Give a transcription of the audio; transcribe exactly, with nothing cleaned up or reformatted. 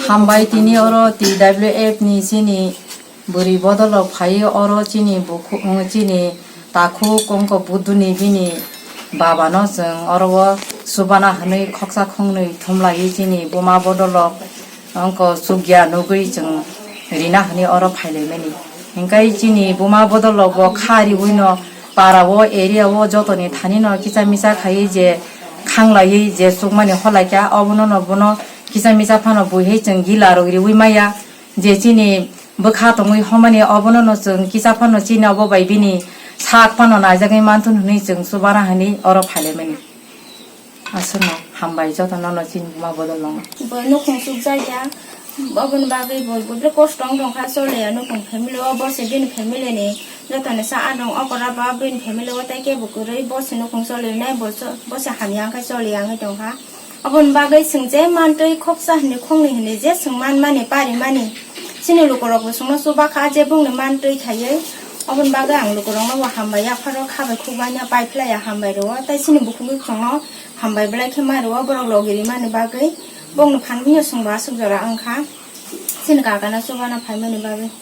Hambai tini oro T W F ni chini bwrwi bodolrok phaiwi oro chini bukhuk, chini takhuk wngkha Buduni bini babano chwng oro o chubana hwnwi khoksa khongnwi thumlaiwi chini buma bodolrok wngkha chukya nugwi chwng rina hwnwi oro phailaimani. Hinkhe chini buma bodolrok bo kha riwino para o area o jotoni thani no kisa misa khaiwi je khanglaiwi je chukmani holaikha obono no bono kisa misa phano buihai chwng gila rok riwi maya. Je chini bwkha tongwi homani obono no chwng kisa phano chini obo bai bini sak phano naijagwi manthun hwnwi chwng chubana hwnwi oro phailaimani. Aswkno hambai jotono no chini buma bodol longo. Bo nukhung chukjakya, oboni bagwi bo bwdre kosto wng tongkha, choliya nukhung family o, bo se bini family ni jotoni sa adong okora ba bini family o tei kebo kwrwi, bo se nukhung cholinai, bo cho-, bo se hamya wngkha choliya wngwi tongkha. Aboni bagwi chwng je mantwi khoksa hwnwi khongni hwnwi je chwng manmani parimani, chini lukurokbo chwngno chuba kha je bongni mantwi khaiwi. Aboni bagwi ang lukurokno bo hambai yapharo kha bai khuk bai no pai phlai ya hambai rwo, tei chini bukhukni chwngno hambai belai khe ma rwo borok logi rimani bagwi. Bongni phan mino chwngbo aswk jora wngkha chini kakano chubana phaimani bagwi.